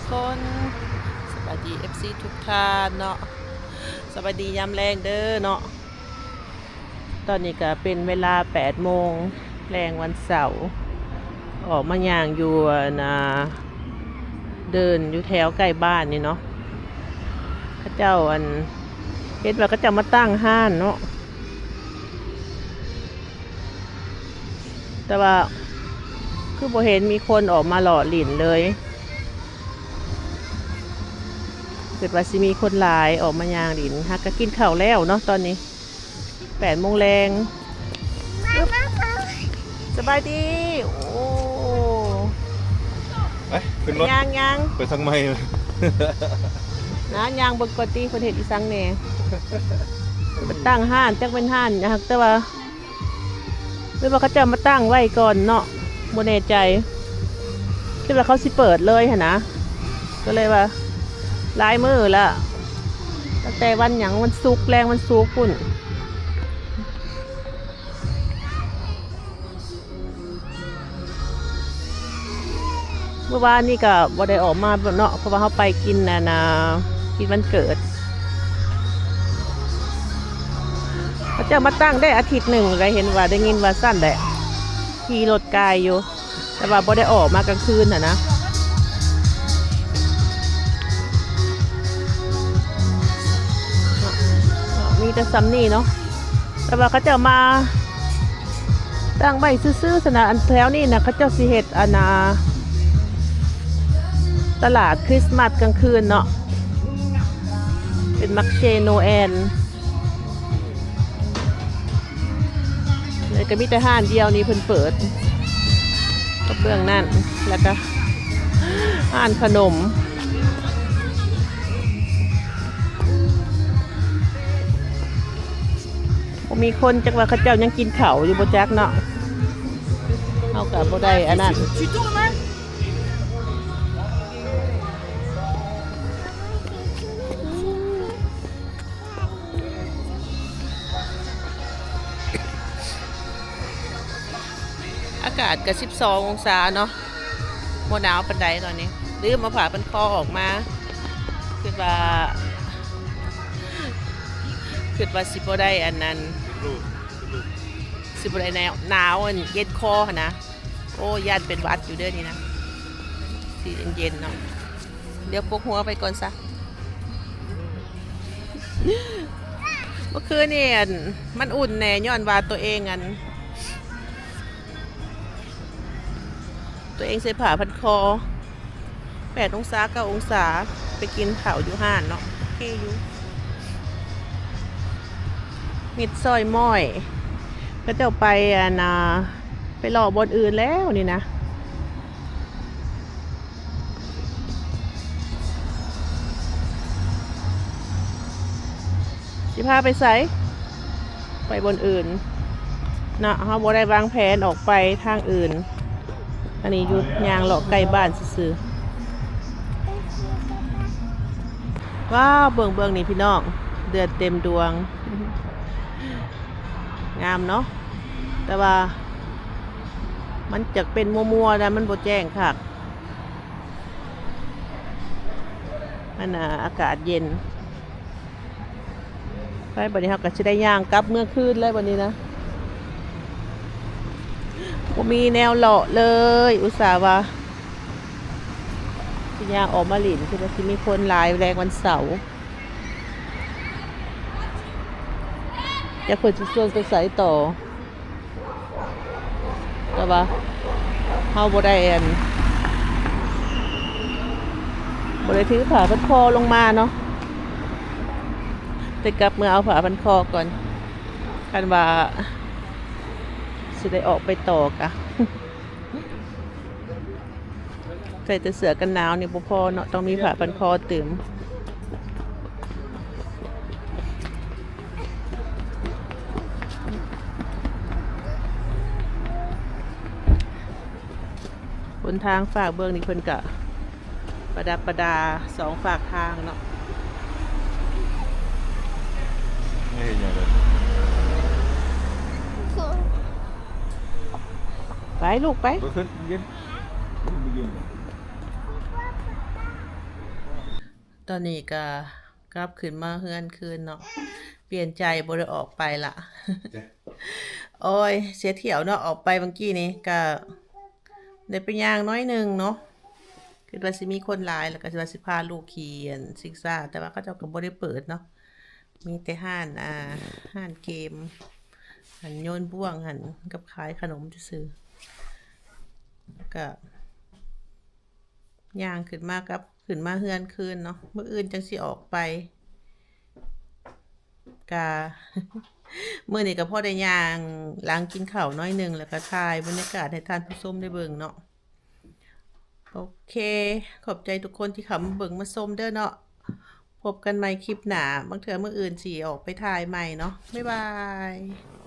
ຄົນ ສະບາຍດີ ເອັຟຊີ ທຸກທ່ານເນາະ ສະບາຍດີຍາມແລງເດີເນາະ. ຕອນນີ້ກະເປັນເວລາແປດໂມງແລງວັນເສົາ ອອກມາຍ່າງຢູ່ ອັນ ອ່າ ເດີ່ນຢູ່ແຖວໃກ້ບ້ານນີ້ເນາະ. ເຂົາເຈົ້າ ອັນ ເຫັນວ່າເຂົາເຈົ້າມາຕັ້ງຮ້ານເນາະ ແຕ່ວ່າຄືບໍ່ເຫັນມີຄົນອອກມາເລາະຫຼິ້ນເລີຍ. ຄິດວ່າຊິມີຄົນຫຼາຍອອກມາຍ່າງຫຼິ້ນ ຫາກະກິນເຂົ້າແລ້ວເນາະ ຕອນນີ້ແປດໂມງແລງ. ມາ ມາ ມາ ສະບາຍດີ. ໂອ້ ໄປຂຶ້ນລົດ ຍ່າງໆ ໄປທາງໃໝ່ນະ. ຍ່າງເບິ່ງກ່ອນຕິ ເພິ່ນເຮັດອີ່ສັງແດ່. ເພິ່ນຕັ້ງຮ້ານ ຈັກແມ່ນຮ້ານຫຍັງ ແຕ່ວ່າ ຫຼືວ່າເຂົາເຈົ້າມາຕັ້ງໄວ້ກ່ອນເນາະ ບໍ່ແນ່ໃຈ. ຄິດວ່າເຂົາຊິເປີດເລີຍຫັ້ນນະ ກໍເລີຍວ່າຫຼາຍມື້ລະ ຕັ້ງແຕ່ວັນຫຍັງ ວັນສຸກ ແລງວັນສຸກພຸ້ນ. ມື້ວານນີ້ກໍບໍ່ໄດ້ອອກມາເນາະ ເພາະວ່າເຮົາໄປກິນ ອັນນ່າ ກິນວັນເກີດ. ເຂົາເຈົ້າມາຕັ້ງໄດ້ອາທິດໜຶ່ງແລ້ວ ເຫັນວ່າ ໄດ້ຍິນວ່າຊັ້ນແຫຼະ ຂີ່ລົດກາຍຢູ່ ແຕ່ວ່າບໍ່ໄດ້ອອກມາກາງຄືນຫັ້ນນະ. ມີແຕ່ສ່ຳນີ້ເນາະ ແຕ່ວ່າເຂົາເຈົ້າມາ ຕັ້ງໄວ້ຊື່ໆຊັ້ນນະ. ອັນແຖວນີ້ນະ ເຂົາເຈົ້າຊິເຮັດ ອັນນ່າ ຕະຫຼາດຄຣິສມາສກາງຄືນເນາະ ເປັນມາເຊໂນແອນ ແລ້ວກໍມີແຕ່ຮ້ານດຽວນີ້ເພິ່ນເປີດ ກັບເບື້ອງນັ້ນ ແລ້ວກໍຮ້ານຂະໜົມ. ບໍ່ມີຄົນ ຈັກວ່າເຂົາເຈົ້າຍັງກິນເຂົ້າຢູ່ບໍ່ຈັກເນາະ. ເຮົາກໍບໍ່ໄດ້ອັນນັ້ນ. ອາກາດກໍສິບສອງອົງສາເນາະ ບໍ່ໜາວປານໃດຕອນນີ້. ລືມເອົາຜ້າພັນຄໍອອກມາ ຄິດວ່າ ຄິດວ່າຊິບໍ່ໄດ້ອັນນັ້ນ ຊິບໍ່ໄດ້ໜາວ ໜາວອັນເຢັນຄໍຫັ້ນນະ. ໂອ້ ຢ້ານເປັນຫວັດຢູ່ເດີນີ້ນະ ຊິເຢັນໆເນາະ. ດຽວປົກຫົວໄປກ່ອນຊະ. ເມື່ອຄືນນີ້ ອັນ ມັນອຸ່ນແດ່ ຍ້ອນວ່າຕົວເອງ ອັນ ຕົວເອງໃສ່ຜ້າພັນຄໍ. ແປດອົງສາ ເກົ້າອົງສາ ໄປກິນເຂົ້າຢູ່ຮ້ານເນາະ ໂອເຄຢູ່. ມິດຊອຍມ້ອຍ ເຂົາເຈົ້າໄປ ອັນນ່າ ໄປເລາະບ່ອນອື່ນແລ້ວນີ້ນະ. ຊິພາໄປໃສ? ໄປບ່ອນອື່ນເນາະ ເຮົາບໍ່ໄດ້ວາງແຜນອອກໄປທາງອື່ນ. ອັນນີ້ຢູ່ຍ່າງເລາະໃກ້ບ້ານຊື່ໆ. ວ້າວ ເບິ່ງ ເບິ່ງນີ້ພີ່ນ້ອງ ເດືອນເຕັມດວງ ງາມເນາະ ແຕ່ວ່າມັນຈະເປັນມົວໆນະ ມັນບໍ່ແຈ້ງຄັກ. ອັນນ່າ ອາກາດເຢັນ. ໄປ ບັດນີ້ເຮົາກໍຊິໄດ້ຍ່າງກັບເມືອຄືນແລ້ວບັດນີ້ນະ ບໍ່ມີແນວເລາະເລີຍ. ອຸດສ່າວ່າຊິຍ່າງອອກມາຫຼິ້ນ ຄິດວ່າຊິມີຄົນຫຼາຍແລງວັນເສົາ ຈັກເພິ່ນຊິຊວນໄປໃສຕໍ່. ແຕ່ວ່າເຮົາບໍ່ໄດ້ ອັນ ບໍ່ໄດ້ຖືຜ້າພັນຄໍລົງມາເນາະ ໄດ້ກັບເມືອເອົາຜ້າພັນຄໍກ່ອນ. ຄັນວ່າຊິໄດ້ອອກໄປຕໍ່ກະ ໃສ່ແຕ່ເສື້ອກັນໜາວນີ້ບໍ່ພໍເນາະ ຕ້ອງມີຜ້າພັນຄໍຕື່ມ. ຫົນທາງຟາກເບື້ອງນີ້ເພິ່ນກະປະດັບປະດາສອງຟາກທາງເນາະ. ໄປລູກໄປ ບໍ່ຂຶ້ນ ເຢັນ ບໍ່ເຢັນ. ຕອນນີ້ກໍກັບຂຶ້ນມາເຮືອນຄືນເນາະ ປ່ຽນໃຈບໍ່ໄດ້ອອກໄປລະ. ໂອ້ຍ ເສຍທ່ຽວເນາະ ອອກໄປເມື່ອກີ້ນີ້ກໍໄດ້ໄປຍ່າງໜ້ອຍໜຶ່ງເນາະ ຄິດວ່າຊິມີຄົນຫຼາຍ ແລ້ວກໍຊິວ່າຊິພາລູກຂີ່ອັນຊິກຊາ ແຕ່ວ່າເຂົາເຈົ້າກໍບໍ່ໄດ້ເປີດເນາະ ມີແຕ່ຮ້ານ ອ່າ ຮ້ານເກມ ອັນໂຍນບ້ວງຫັ້ນ ກັບຂາຍຂະໜົມຊື່ໆ ກໍຍ່າງຂຶ້ນມາກັບ ຂຶ້ນມາເຮືອນຄືນເນາະ ມື້ອື່ນຈັ່ງຊິອອກໄປ. ກະ ມື້ນີ້ກໍພໍໄດ້ຍ່າງຫຼັງກິນເຂົ້າໜ້ອຍໜຶ່ງ ແລ້ວກໍຖ່າຍບັນຍາກາດໃຫ້ທ່ານຜູ້ຊົມໄດ້ເບິ່ງເນາະ. ໂອເຄ ຂອບໃຈທຸກຄົນທີ່ເຂົ້າມາເບິ່ງມາຊົມເດີເນາະ. ພົບກັນໃໝ່ຄລິບໜ້າ ບາງເທື່ອມື້ອື່ນຊິອອກໄປຖ່າຍໃໝ່ເນາະ. ບາຍບາຍ.